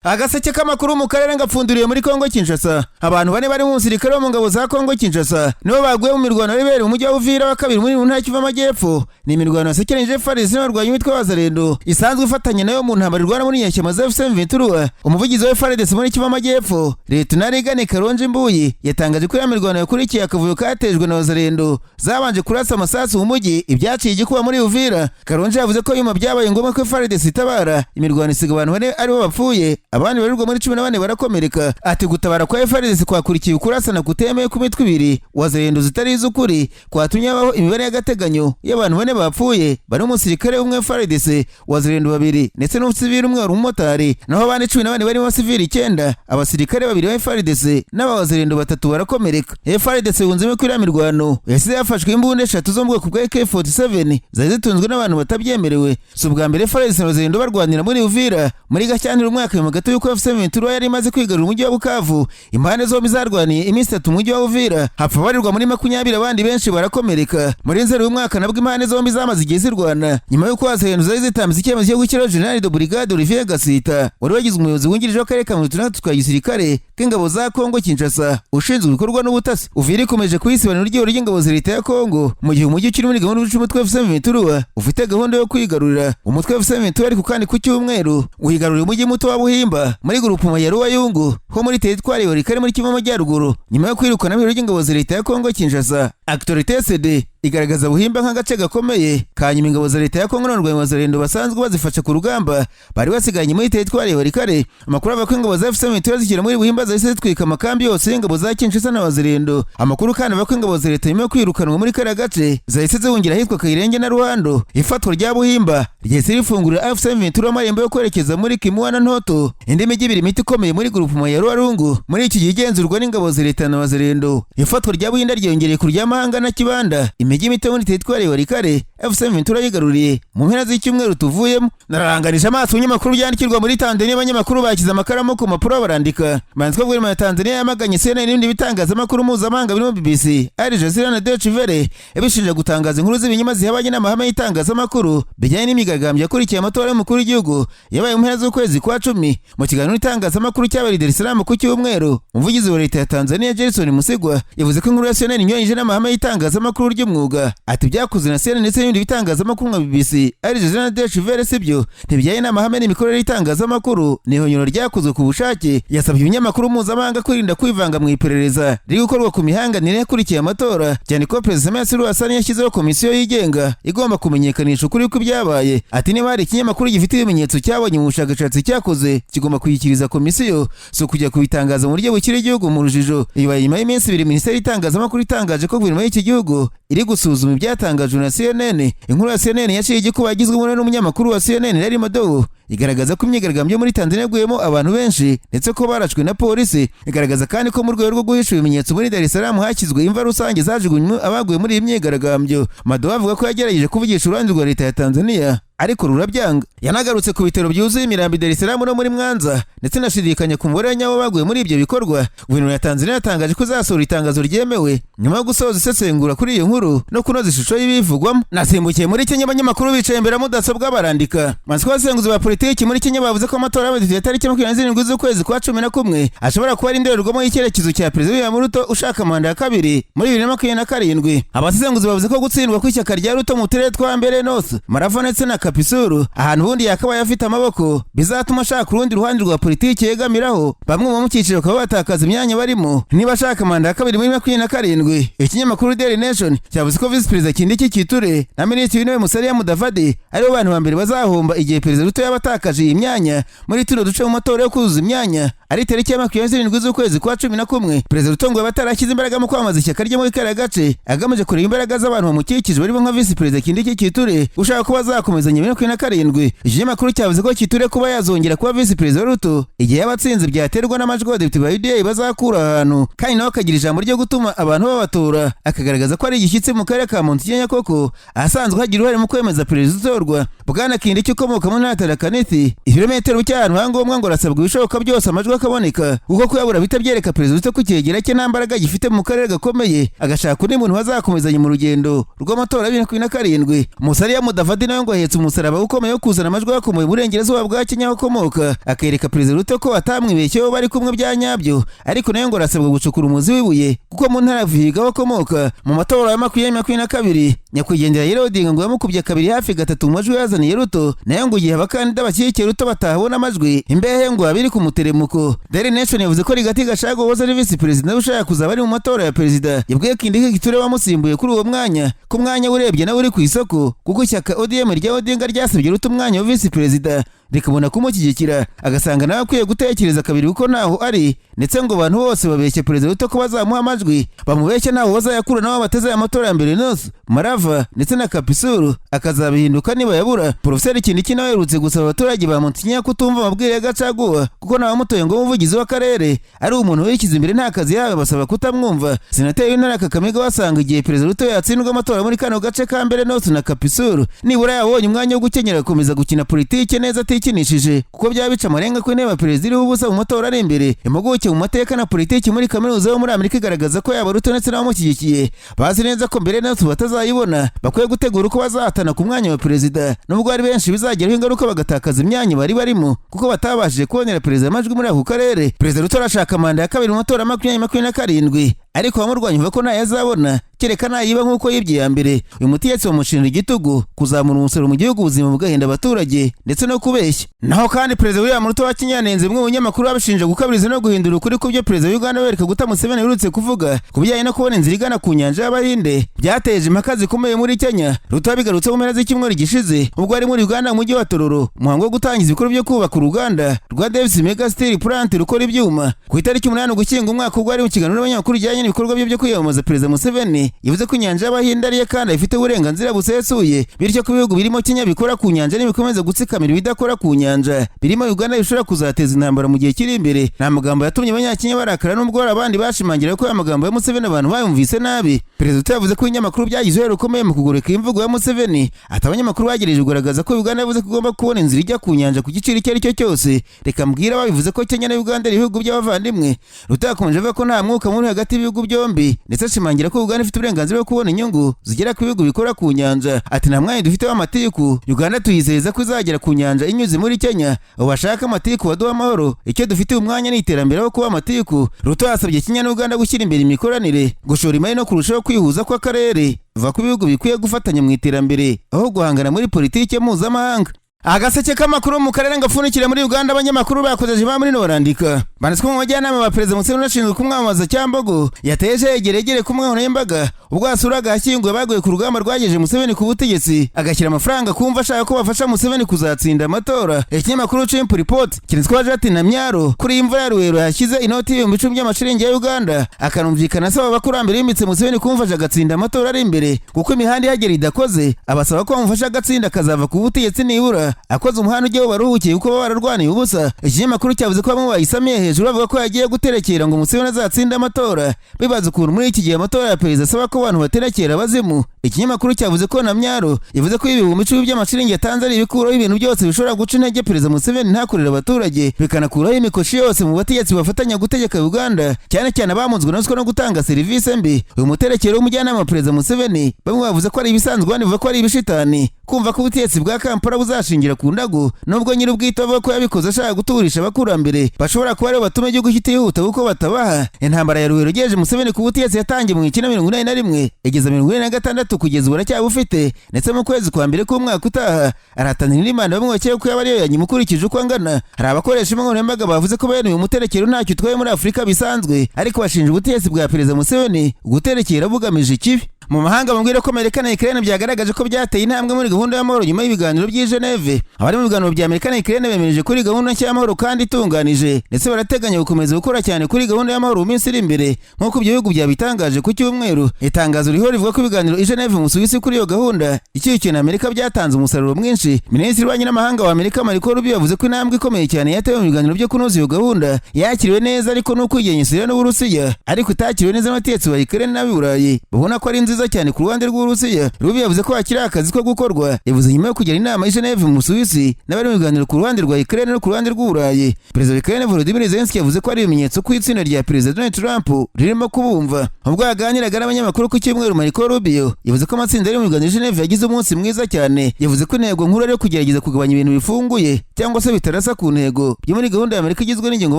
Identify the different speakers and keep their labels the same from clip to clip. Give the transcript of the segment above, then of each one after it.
Speaker 1: Agaseke k'amakuru mu karere ngapfunduriye muri Kongo Kinshasa. Abantu bane bari mu musirikare wo mu ngabo za Kongo Kinshasa nibo baguye mu mirwano yabereye mu mujyi wa Uvira wa kabiri muri ntara Kivu Amajyepfo. Ni imirwano yasekeranije FARDC n'abarwanyi b'umutwe wa Wazalendo isanzwe ifatanya nayo mu ntambara irwana muri nyeshyamba za AFC M23. Umuvugizi wa FARDC muri Kivu Amajyepfo, Lieutenant Rigane Karonje Mbuyi, yatangaje ko ya mirwano yakurikiye akavuyo katejwe na Wazalendo zabanje kurasa amasasu mu mujyi, ibyaciye igikuba muri Uvira. Karonje yavuze ko nyuma byabaye ngombwa ko FARDC itabara, imirwano isiga abantu bane aribo bapfuye, abandi barirwa muri 14 barakomereka. Ati gutabara kwa FARDC kwakurikiye ukurasana kutemewe ku mitwe ibiri Wazalendo zitari iz'ukuri, kwatumye habaho imibare y'agateganyo y'abantu bane bapfuye, bari umusirikare umwe FARDC, Wazalendo babiri ndetse n'umusivili umwe wari umumotari, naho abandi 14 barimo abasivili icyenda, abasirikare babiri ba FARDC n'abawazalendo batatu barakomereka. FARDC yunzemo ko iriya mirwano yasize yafashwe imbunda eshatu zo mu bwoko bwa AK47 zari zitunzwe n'abantu batabyemerewe. Si ubwa mbere FARDC na Wazalendo barwanira muri Uvira. Muri Gashyantare umwaka, nyuma gato y'uko AFC M23 yari imaze kwigarurira umujyi wa Bukavu, impande zombi zarwaniye iminsi 3 umujyi wa Uvira, hapfa barirwa muri 20, abandi benshi barakomereka. Muri Nzeri w'umwaka nabwo impande zombi zamaze igihe zirwana, nyuma y'uko Wazalendo zari zitambitse icyemezo cyo gushyiraho General de Brigade Olivier Gasita wari wagizwe umuyobozi wungirije w'akarere ka 63 twa gisirikare k'ingabo za Kongo Kinshasa, ushinzwe ibikorwa n'ubutasi. Uvira ikomeje kuyisibanira urugero ry'ingabo za leta ya Kongo, mu gihe umujyi ukiri muri gahunda y'umutwe wa AFC M23 ufite gahunda yo kwigarurira umutwe wa AFC M23. Ariko kandi ku cyumweru wigarurira umujyi muto wa Buhimba muri groupement ya Ruwayungu ho muri teritwari ya Walikale muri Kivu Amajyaruguru, nyuma yo kwirukana ibiro by'ingabo za leta ya Kongo Kinshasa. Actualité CD igaragaza Buhimba nk'agace gakomeye kanyuma ingabo za leta ya Kongo n'abarwanyi Wazalendo basanzwe bazifasha ku rugamba bari basigaranye muri teritwari ya Walikale. Amakuru avuga ko ingabo za AFC M23 zikira muri Buhimba zahise zitwika amakambi yose y'ingabo za Kinshasa na Wazalendo. Amakuru kandi avuga ko ingabo za leta nyuma yo kwirukanwa muri kariya gace zahise zihungira ahitwa Kayirenge na Ruhando. Ifatwa rya Buhimba ryahise rifungurira AFC M23 amarembo yo kwerekeza muri Kimua na Ntoto, indi mijyi ibiri mito ikomeye muri groupement ya Ruarungu muri iki gihe igenzurwa n'ingabo za leta na Wazalendo. Ifatwa rya Buhinda ryiyongereye ku ry'amahanga na Kibanda, imijyi mito muri teritwari ya Walikale AFC M23 yigaruriye mu mpera z'icyumweru tuvuyemo. Nararanganije amaso ibinyamakuru byandikirwa muri Tanzania, abanyamakuru bashyize amakaramu ku mpapuro barandika. Manzi ko guverinoma ya Tanzania yamaganye CNN n'ibindi bitangazamakuru mpuzamahanga birimo BBC, Al Jazeera na Deutsche Welle, yabishinja gutangaza inkuru z'ibinyoma zihabanye n'amahame y'itangazamakuru bijyanye n'imyigaragambyo yakurikiye amatora y'umukuru w'igihugu yabaye mu mpera z'ukwezi kwa 10. Mu kiganiro n'itangazamakuru cyabereye i Dar es Salaam ku cyumweru, umuvugizi wa leta ya Tanzania Gerson Msigwa yavuze ko inkuru ya CNN inyuranyije n'amahame y'itangazamakuru ry'umwuga. Ati byakozwe na CNN ndetse n'ibindi bitangazamakuru nka BBC, Al Jazeera na Deutsche Welle sibyo, ntibijyanye n'amahame n'imikorere y'itangazamakuru, ni ihonyoro ryakozwe ku bushake. Yasabye ibinyamakuru mpuzamahanga kwirinda kwivanga mu iperereza riri gukorwa ku mihanganire yakurikiye amatora, cyane ko Perezida Samia Suluhu Hassan yashyizeho komisiyo yigenga igomba kumenyekanisha ukuri kw'ibyabaye. Ati niba hari ikinyamakuru gifite ibimenyetso cyabonye mu bushakashatsi cyakoze, kigomba kuyikiriza komisiyo, si ukujya kubitangaza mu buryo bukiri igihugu mu rujijo. Ibaye nyuma y'iminsi 2 minisiteri y'itangazamakuru itangaje ko guverinoma y'iki gihugu iri gusuzuma ibyatangajwe na CNN. Inkuru ya CNN yaciye igikuba, yagizwe n'umunyamakuru wa CNN Larry Madowo, igaragaza ko imyigaragambyo muri Tanzania yaguyemo abantu benshi ndetse ko barashwe na polisi. Igaragaza kandi ko mu rwego rwo guhisha ibimenyetso muri Dar es Salaam hashyizwe imva rusange zajugunywe abaguye muri iyi myigaragambyo. Madowo avuga ko yagerageje kuvugisha uruhande rwa leta ya Tanzania ariko rurabyanga. Yanagarutse ku bitaro byuzuye imirambo i Dar es Salaam no muri Mwanza, ndetse inashidikanya ku mubare nyawo baguye muri ibyo bikorwa. Guverinoma ya Tanzania yatangaje ko izasohora itangazo ryemewe nyuma yo gusoza isesengura kuri iyo nkuru no kunoza ishusho y'ibivugwamo. Nasimbukiye muri Kenya, abanyamakuru bicaye imbere ya mudasobwa barandika. Manzi abasesenguzi ba politiki muri Kenya bavuze ko amatora y'abadepite ya tariki 27 z'ukwezi kwa 11 ashobora kuba ari indorerwamo y'icyerekezo cya Perezida William Ruto ushaka manda ya kabiri muri 2027. Abasesenguzi bavuze ko gutsindwa kw'ishyaka rya Ruto mu turere twa Mbeere North, Malava ndetse na Kasipul, ahantu ubundi yakabaye afite amaboko, bizatuma ashaka urundi ruhande rwa politiki yegamiraho, bamwe mu bamukikije bakaba batakaza imyanya barimo niba ashaka manda ya kabiri muri 27. Ikinyamakuru Daily Nation cyavuze ko Visi Perezida Kindiki Kithure na Minisitiri w'Intebe Musalia Mudavadi aribo bantu ba mbere bazahomba igihe Perezida Ruto yaba atakaje iyi myanya muri tuno duce mu matora yo kuzuza imyanya ari tariki ya 27 z'ukwezi kwa 11. Perezida Ruto ngo yaba atarashyize imbaraga mu kwamamaza ishyaka rye muri kariya gace, agamije kureba imbaraga z'abantu bamukikije barimo nka Visi Perezida Kindiki Kithure ushaka kuba azakomezanya 2027. Iki kinyamakuru cyavuze ko Kithure kuba yazongera kuba Visi Perezida wa Ruto igihe yaba atsinze byaterwa n'amajwi abadepite ba UDA bazakura ahantu, kandi nawe akagira ijambo ryo gutuma abantu babatora, akagaragaza ko ari igishyitsi mu karere ka Mount Kenya, koko ahasanzwe hagira uruhare mu kwemeza perezida utorwa. Bwana Kindiki ukomoka mu ntara ya Tharaka Nithi, ibirometero cy'ahantu ha ngombwa, ngo arasabwa ibishoboka byose amajwi. akaboneka, kuko kuyabura bita byereka Perezida Ruto ko icyegera cye nta mbaraga gifite mu karere gakomeye, agashaka undi muntu bazakomezanya mu rugendo rw'amatora ya 2027. Musalia Mudavadi nawe ngo ahetse umusaraba ukomeye wo kuzana amajwi yakomoye iburengerazuba bwa Kenya aho akomoka, akereka Perezida Ruto ko atamwibeshyeho bari kumwe bya nyabyo. Ariko nawe ngo arasabwa gucukura umuzi w'ibuye, kuko mu ntara ya Vihiga aho akomoka mu matora ya 2022 nyakwigendera Raila Odinga ngo yamukubye kabiri hafi gatatu mu majwi yazaniye Ruto. Nayo ngo igihe abakandida bashyigikiye Ruto batahabona amajwi, imbehe ngo abiri ku muteremuko. Daily Nation yavuze ko Rigathi Gachagua wahoze ari visi perezida ushaka kuzaba ari mu matora ya perezida yabwiye Kindiki Kithure wamusimbuye kuri uwo mwanya ko umwanya urebye nawe uri ku isoko, kuko ishyaka ODM rya Odinga ryasabye Ruto umwanya wa visi perezida rikabona kumushyigikira, agasanga nawe akwiye gutekereza kabiri kuko ntaho ari. Ndetse ngo abantu bose babeshye Perezida Ruto ko bazamuha amajwi, bamubeshye ntaho bazayakura, nabo bateze aya matora ya Mbeere North, Malava ndetse na Kapisuru, akazabihinduka niba yabura. Profeseri Kindiki nawe aherutse gusaba abaturage ba Mount Kenya kutumva amabwire ya Gachagua, kuko ntawamutoye ngo umuvugizi w'akarere ari umuntu wishyize imbere, nta kazi yawe, basaba kutamwumva. Senateri w'intara ya Kakamega wasanga igihe Perezida Ruto yatsindwa amatora muri kano gace ka Mbeere North na Kapisuru, nibura yabonye umwanya wo gukenyera gukomeza gukina politike neza atikinishije, kuko byaba bica amarenga ko intebe ya perezida iriho ubusa mu matora ari imbere. Impuguke mu mateka na politiki muri kaminuza yo muri Amerika igaragaza ko yaba Ruto ndetse n'abamushyigikiye bazi neza ko Mbeere North batazayibona, bakwiye gutegura uko bazahatana ku mwanya wa perezida, nubwo hari benshi bizageraho ingaruka bagatakaza imyanya bari barimo kuko batabashije kubonera perezida amajwi muri ako karere. Perezida Ruto arashaka manda ya kabiri mu matora 2027, ariko abamurwanya bavuga ko ntayo azabona kereka nayiba nk'uko yibye iya mbere. Uyu mutegetsi bamushinja igitugu, kuzamura umusoro mu gihugu, ubuzima bugahenda abaturage, ndetse no kubeshya. Naho kandi Perezida William Ruto wa Kenya yanenze bimwe mu binyamakuru babishinja gukabiriza no guhindura ukuri ku byo Perezida wa Uganda Yoweri Kaguta Museveni aherutse kuvuga ku bijyanye no kubona inzira igana ku nyanja y'Abahinde byateje impaka zikomeye muri Kenya. Ruto yabigarutse mu mpera z'icyumweru gishize ubwo ari muri Uganda mu mujyi wa Tororo, umuhango wo gutangiza ibikorwa byo kubaka uruganda rwa Davis Mega Steel Plant rukora ibyuma ku itariki 8 Ugushyingo umwaka. Ubwo ari mu kiganiro n'abanyamakuru bijyanye n'ibikorwa bye byo kwiyamamaza, Perezida Museveni yavuze ko inyanja y'Abahinde ariye kandi ifite uburenganzira busesuye, bityo ko ibihugu birimo Kenya bikora ku nyanja n'ibikomeza gutsikamira ibidakora ku nyanja birimo Uganda bishobora kuzateza intambara mu gihe kiri imbere. Ni amagambo yatumye abanyakenya barakara, nubwo hari abandi bashimangira ko aya magambo ya Museveni abantu bayumvise nabi. Perezida Ruto yavuze ko ibinyamakuru byagize uruhare rukomeye mu kugoreka imvugo ya Museveni. Ati: "Abanyamakuru bagerageje kugaragaza ko Uganda yavuze ko igomba kubona inzira ijya ku nyanja ku giciro icyo ari cyo cyose. Reka mbwira babivuze ko Kenya na Uganda ari ibihugu by'abavandimwe." Ruto yakomeje avuga ko nta mwuka mubi hagati y'ibihugu byombi, ndetse ashimangira ko Uganda ifite uburenganzira bwo kubona inyungu zigera ku bihugu bikora ku nyanja. Ati: "Nta mwanya dufite w'amatiku. Uganda tuyizeza ko izagera ku nyanja inyuze muri Kenya. Abo bashaka amatiku baduha amahoro. Icyo dufite umwanya ni iterambere aho kuba amatiku." Ruto yasabye Kenya na Uganda gushyira imbere imikoranire, gushora imari no kurushaho kwihuza kw'akarere. Va ko ibihugu bikwiye gufatanya mu iterambere aho guhangana muri politike mpuzamahanga. Agaseke k'amakuru mu karere ngapfundikira muri Uganda. Abanyamakuru bakozeje ba muri barandika banditswe mu bajyanama ba Perezida Museveni ushinzwe kumwamamaza Cyambogo yateje egeregere ku mbuga ubwo yasuraga ahashyinguwe baguye ku rugamba rwagejeje Museveni ku butegetsi, agashyira amafaranga kumva ashaka ko bafasha Museveni kuzatsinda amatora. Ikinyamakuru Chimp Report kinitswe ati na myaro kuri iyi mvura ya Ruwero yashyize inoti y'10,000 by'amashiringi ya Uganda, akanumvikana asaba abakurambere bimitse Museveni kumufasha agatsinda amatora ari imbere, kuko imihanda ihagera idakoze. Abasaba ko bamufasha agatsinda akazava ku butegetsi nibura akoze umuhanda ujyaho baruhukiye, kuko baba bararwaniye ubusa. Ikinyamakuru cyavuze ko bamwe bayisamiye hejuru bavuga ko yagiye guterekera ngo Museveni azatsinde amatora, bibaza ukuntu muri iki gihe amatora ya perezida asaba ko abantu baterekera abazimu. Ikinyamakuru cyavuze ko na myaro yavuze ko 10,000 by'amashiringi yatanze ari ibikuraho ibintu byose bishobora guca intege Perezida Museveni ntakorere abaturage, bikanakuraho imikoshi yose mu bategetsi bafatanya gutegeka Uganda, cyane cyane abamunzwe na ruswa no gutanga serivisi mbi. Uyu muterekero w'umujyanama wa Perezida Museveni bamwe bavuze ko ari ibisanzwe, abandi bavuga ko ari ibishitani, kumva ko ubutegetsi bwa Kampala buzashingira ku ndagu, nubwo nyir'ubwite avuga ko yabikoze ashaka guturisha abakurambere bashobora kuba aribo batuma igihugu kitihuta kuko batabaha. Intambara ya Ruhero igejeje Museveni ku butegetsi yatangiye mu 1981 igeza 46, kugeza ubu aracyabufite, ndetse mu kwezi kwa mbere k'umwaka utaha arahatanira indi manda bamwe bakeka ko yaba ariyo ya nyuma ukurikije uko angana. Hari abakoresha imbuga nkoranyambaga bavuze ko bene uyu muterekero ntacyo utwaye muri Afurika bisanzwe, ariko bashinja ubutegetsi bwa Perezida Museveni guterekera bugamije ikibi. Mu mahanga bambwira ko Amerika na Ukraine byagaragaje ko byateye intambwe muri gahunda y'amahoro nyuma y'ibiganiro by'i Geneve. Abari mu biganiro bya Amerika na Ukraine bemereje kuri gahunda nshya y'amahoro kandi itunganije, ndetse barateganya gukomeza gukora cyane kuri gahunda y'amahoro mu minsi iri imbere, nk'uko ibyo bihugu byabitangaje ku cyumweru. Itangazo ririho rivuga ko ibiganiro i Geneve mu Busuwisi kuri iyo gahunda ishyigikiwe na Amerika byatanze umusaruro mwinshi. Minisitiri w'ububanyi n'amahanga wa Amerika Marco Rubio yavuze ko intambwe ikomeye cyane yatewe mu biganiro byo kunoza iyo gahunda yakiriwe neza ariko n'ukwigengesera n'Uburusiya, ariko itakiriwe neza n'abategetsi ba Ukraine n'ab'i Burayi babona ko ari nziza. nziza cyane ku ruhande rw'Uburusiya. Rubio yavuze ko hakiri akazi ko gukorwa. Yavuze nyuma yo kugira inama i Geneve mu Busuwisi n'abari mu biganiro ku ruhande rwa Ukraine no ku ruhande rw'Uburayi. Perezida wa Ukraine Volodymyr Zelensky yavuze ko ari ibimenyetso ko itsinda rya Perezida Donald Trump ririmo kubumva. Ubwo yaganiraga n'abanyamakuru ku cyumweru, Marco Rubio yavuze ko amatsinda ari mu biganiro i Geneve yagize umunsi mwiza cyane. Yavuze ko intego nkuru ari iyo kugerageza kugabanya ibintu bifunguye cyangwa se bitarasa ku ntego byo muri gahunda ya Amerika igizwe n'ingingo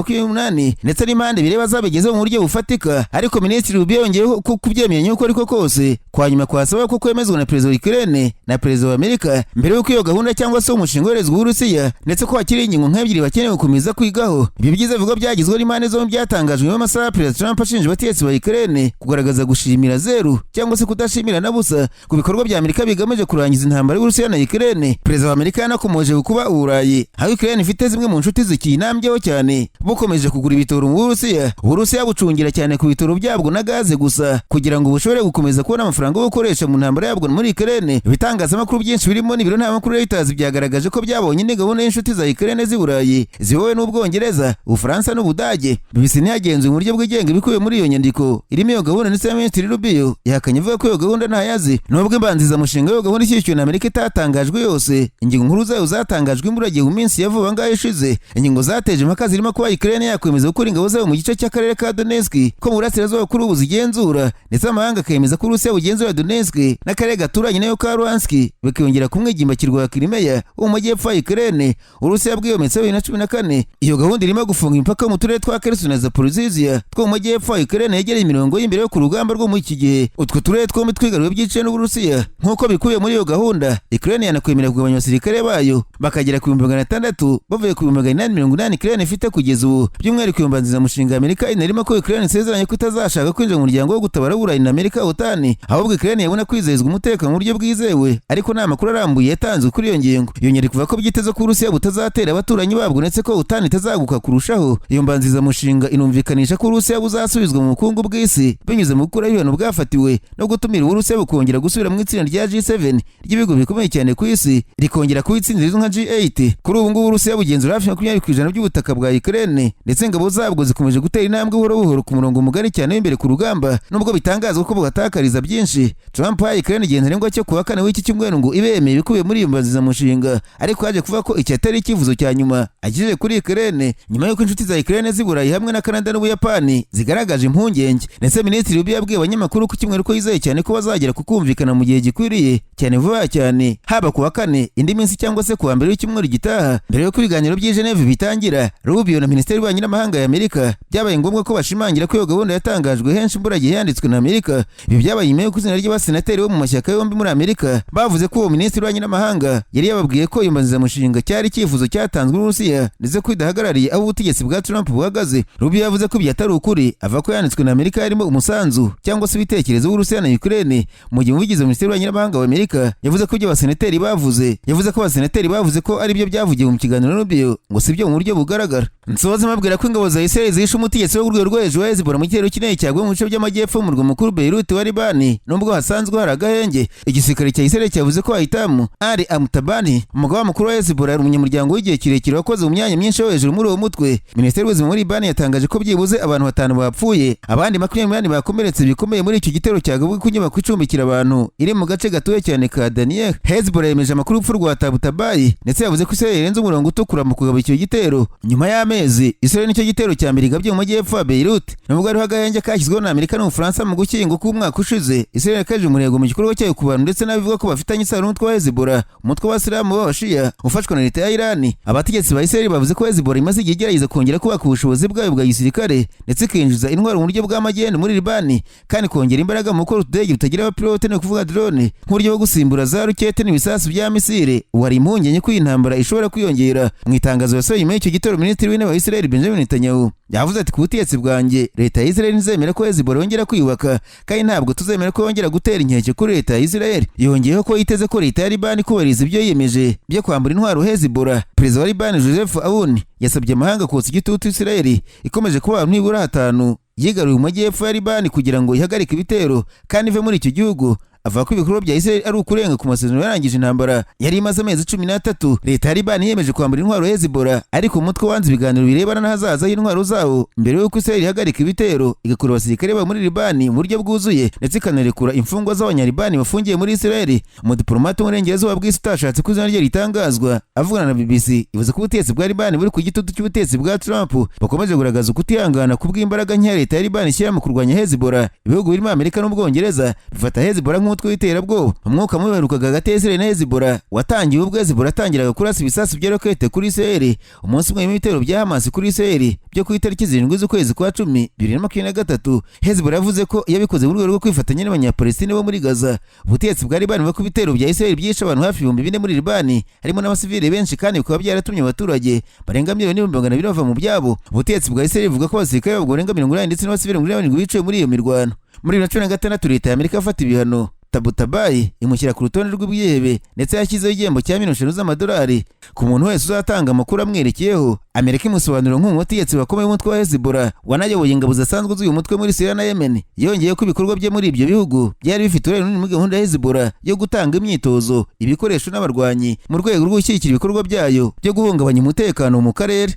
Speaker 1: 28, ndetse n'impande bireba zabigezeho mu buryo bufatika. Ariko Minisitiri Rubio yongeyeho ko kubyemenya uko ariko kose kwa nyuma kwasaba ko kwemezwa na Perezida wa Ukraine na Perezida wa Amerika mbere y'uko iyo gahunda cyangwa se umushinga woherezwa Uburusiya, ndetse ko hakiri ingingo nk'ebyiri bakeneye gukomeza kwigaho. Ibyo byiza bivugwa byagizweho n'impande zombi byatangajwe nyuma y'amasaha Perezida Trump ashinja abategetsi ba Ukraine kugaragaza gushimira zeru cyangwa se kudashimira na busa ku bikorwa bya Amerika bigamije kurangiza intambara y'Uburusiya na Ukraine. Perezida wa Amerika yanakomoje ku kuba Uburayi, aho Ukraine ifite zimwe mu nshuti zikiyinambyeho cyane, bukomeje kugura ibitoro mu Burusiya. Uburusiya bucungira cyane ku bitoro byabwo na gaze gusa kugira ngo bushobore gukomeza kubona amafaranga yo gukoresha mu ntambara yabwo muri Ukraine. Ibitangazamakuru byinshi birimo n'ibiro ntaramakuru Reuters byagaragaje ko byabonye indi gahunda y'inshuti za Ukraine z'i Burayi ziyobowe n'Ubwongereza, Ubufaransa n'Ubudage. BBC ntiyagenzuye mu buryo bwigenga ibikubiye muri iyo nyandiko irimo iyo gahunda, ndetse na Minisitiri Rubio yahakanye avuga ko iyo gahunda ntayazi. Nubwo imbanzirizamushinga y'iyo gahunda ishyigikiwe na Amerika itatangajwe yose, ingingo nkuru zayo zatangajwe imburagihe mu minsi ya vuba ngaho ishize. Ingingo zateje impaka zirimo kuba Ukraine yakwemeza gukura ingabo zayo mu gice cy'akarere ka Donetsk ko mu burasirazuba kuri ubu zigenzura, ndetse amahanga akemeza ko Uburusiya bugenzura Donetsk n'akarere gaturanye nayo ka Luhansk, bikiyongera ku mwigimbakirwa wa Crimea wo mu majyepfo ya Ukraine Uburusiya bwiyometseho 2014. Iyo gahunda irimo gufunga imipaka yo mu turere twa Kherson na Zaporizhzhia two mu majyepfo ya Ukraine yegereye imirongo y'imbere yo ku rugamba rwo muri iki gihe. Utwo turere twombi twigaruriwe byiciwe n'Uburusiya. Nk'uko bikubiye muri iyo gahunda, Ukraine yanakwemera kugabanya abasirikare bayo bakagera ku 600,000 bavuye ku 880,000 Ukraine ifite kugeza ubu. By'umwihariko, iyo mbanzirizamushinga ya Amerika inarimo ko Ukraine isezeranye ko itazashaka kwinjira mu muryango wo gutabara w'Uburayi na Amerika, OTAN, ahubwo Ukraine yabona kwizezwa umutekano mu buryo bwizewe. Ariko nta makuru arambuye yatanzwe kuri iyo ngingo. Iyo nyandiko ivuga ko byiteze ko Uburusiya butazatera abaturanyi babwo, ndetse ko OTAN itazaguka kurushaho. Iyo mbanzirizamushinga inumvikanisha ko Uburusiya buzasubizwa mu bukungu bw'isi binyuze mu gukuraho ibihano bwafatiwe no gutumira Uburusiya bukongera gusubira mu itsinda rya G7 ry'ibihugu bikomeye cyane ku isi, rikongera kuba itsinda rizwi nka G8. Kuri ubu ngubu Uburusiya bugenzura hafi 20% by'ubutaka bwa Ukraine, ndetse ingabo zabwo zikomeje gutera intambwe buhoro buhoro ku murongo mugari cyane w'imbere ku rugamba, nubwo bitangazwa ko bugatakariza byinshi. Trump yahaye Ukraine igihe ntarengwa cyo kuwa kane w'iki cyumweru ngo ibe yemeye ibikubiye muri iyo mbanzirizamushinga, ariko yaje kuvuga ko iki atari icyifuzo cya nyuma agejeje kuri Ukraine, nyuma y'uko inshuti za Ukraine z'i Burayi hamwe na Canada n'Ubuyapani zigaragaje impungenge. Ndetse Minisitiri Rubio yabwiye abanyamakuru ku cyumweru ko yizeye cyane ko bazagera ku kumvikana mu gihe gikwiriye cyane, vuba cyane, haba ku wa kane, indi minsi, cyangwa se ku wa mbere w'icyumweru gitaha. Mbere y'uko ibiganiro by'i Geneve bitangira, Rubio na Minisiteri y'Ububanyi n'Amahanga ya Amerika byabaye ngombwa ko bashimangira ko iyo gahunda yatangajwe henshi imburagihe yanditswe na Amerika. Ibi byabaye nyuma y'uko izina ry'abasenateri bo mu mashyaka yombi muri Amerika bavuze ko uwo minisitiri w'ububanyi n'amahanga yari yababwiye ko iyo mbanzirizamushinga cyari icyifuzo cyatanzwe n'Uburusiya, ndetse ko idahagarariye aho ubutegetsi bwa Trump buhagaze. Rubio yavuze ko ibyo atari ukuri, avuga ko yanditswe na Amerika harimo umusanzu cyangwa se ibitekerezo w'Uburusiya na Ukraine, mu gihe umuvugizi wa Minisiteri y'Ububanyi n'Amahanga wa Amerika yavuze ko ibyo abasenateri bavuze, yavuze ko abasenateri bavuze ko ari byo byavugiwe mu kiganiro na Rubio, ngo si byo mu buryo bugaragara. Nsoza mbabwira ko ingabo za Israel zishe umutegetsi wo ku rwego rwo hejuru wa Hezbollah mu gitero kinini cyaguye mu bice by'amajyepfo mu murwa mukuru Beirut wa Libani, nubwo hasanzwe hari agahenge. Igisirikare cya Israel cyavuze ko Haitham Ali Al-Tabani, umugaba mukuru wa Hezbollah, ari umunyamuryango w'igihe kirekire wakoze mu myanya myinshi yo hejuru muri uwo mutwe. Minisiteri y'Ubuzima muri Libani yatangaje ko byibuze abantu batanu bapfuye, abandi 28 bakomeretse bikomeye muri icyo gitero cyagabwe ku nyubako icumbikira abantu iri mu gace gatuwe cyane ka Daniel. Hezbollah yemeje amakuru y'urupfu rwa Tabutabayi, ndetse yavuze ko Israel irenze umurongo utukura mu kugaba icyo gitero. Nyuma y'amezi, Israel nicyo gitero cya mbere igabye mu majyepfo ya Beirut, nubwo hariho agahenge kashyizweho na Amerika n'Ubufaransa mu Gushyingo k'umwaka ushize. Israel yakaje umurego mu gikorwa cyayo ku bantu ndetse n'abivuga ko bafitanye isano n'umutwe wa Hezbollah, umutwe w'Abasilamu b'Abashiya ufashwa na leta ya Iran. Abategetsi ba Israel bavuze ko Hezbollah imaze igihe igerageza kongera kubaka ubushobozi bwayo bwa gisirikare, ndetse ikinjiza intwaro mu buryo bw'amagendu muri Libani, kandi kongera imbaraga mu gukora utudege tutagira abapilote, ni ukuvuga drone, nk'uburyo bwo gusimbura za rokete n'ibisasu bya misile. Ubu hari impungenge ko iyi ntambara ishobora kwiyongera. Mu itangazo yasohoye nyuma y'icyo gitero, Minisitiri w'Intebe wa Israel Benjamin Netanyahu yavuze ati: "Ku butegetsi bwanjye, leta ya Israel ntizemera ko Hezbollah yongera kwiyubaka, kandi ntabwo tuzemera ko yongera gutera inkeke kuri leta ya Israel." Yongeyeho ko yiteze ko leta ya Libani kubahiriza ibyo yiyemeje byo kwambura intwaro Hezbollah. Perezida wa Libani Joseph Aoun yasabye amahanga kotsa igitutu Israel ikomeje kuba ahantu nibura hatanu yigaruriye mu majyepfo ya Libani kugira ngo ihagarike ibitero kandi ive muri icyo gihugu. Avuga ko ibikorwa bya Israel ari ukurenga ku masezerano yarangije intambara yari imaze amezi 13. Leta ya Libani yiyemeje kwambura intwaro Hezbollah, ariko umutwe wanze ibiganiro birebana n'ahazaza y'intwaro zawo mbere y'uko Israel ihagarika ibitero, igakura abasirikare babo muri Libani mu buryo bwuzuye, ndetse ikanarekura imfungwa z'Abanyalibani bafungiye muri Israel. Umudiplomate w'Uburengerazuba bw'isi utashatse ko izina rye ritangazwa, avugana na BBC, ivuze ko ubutegetsi bwa Libani buri ku gitutu cy'ubutegetsi bwa Trump bakomeje kugaragaza ukutihangana ku bw'imbaraga nke leta ya Libani ishyira mu kurwanya Hezbollah. Ibihugu birimo Amerika n'Ubwongereza bifata Hezbollah nk'umutwe w'iterabwoba. Umwuka mubi waherukaga hagati ya Israel na Hezbollah watangiye ubwo Hezbollah yatangiraga kurasa ibisasu bya rokete kuri Israel umunsi umwe w'ibitero bya Hamas kuri Israel byo ku itariki 7 z'ukwezi kwa 10 2023. Hezbollah yavuze ko yabikoze mu rwego rwo kwifatanya n'Abanyapalestine bo muri Gaza. Ubutegetsi bwa Libani buvuga ko ibitero bya Israel byishe abantu hafi 4000 muri Libani, harimo n'abasivile benshi, kandi bikaba byaratumye abaturage barenga 1,200,000 bava mu byabo. Ubutegetsi bwa Israel buvuga ko abasirikare babwo barenga 80 ndetse n'abasivile 47 biciwe muri iyo mirwano. Muri 2016 leta ya Amerika yafata ibihano Tabatabai, imushyira ku rutonde rw'ibyihebe, ndetse yashyizeho igihembo cya miliyoni 5 z'amadolari ku muntu wese uzatanga amakuru amwerekeyeho. Amerika imusobanura nk'umutegetsi bakomeye w'umutwe wa Hezbollah wanayoboye ingabo zidasanzwe z'uyu mutwe muri Syria na Yemen. Yongeye ko ibikorwa bye muri ibyo bihugu byari bifite uruhare runini muri gahunda ya Hezbollah yo gutanga imyitozo, ibikoresho n'abarwanyi mu rwego rwo gushyigikira ibikorwa byayo byo guhungabanya umutekano mu karere.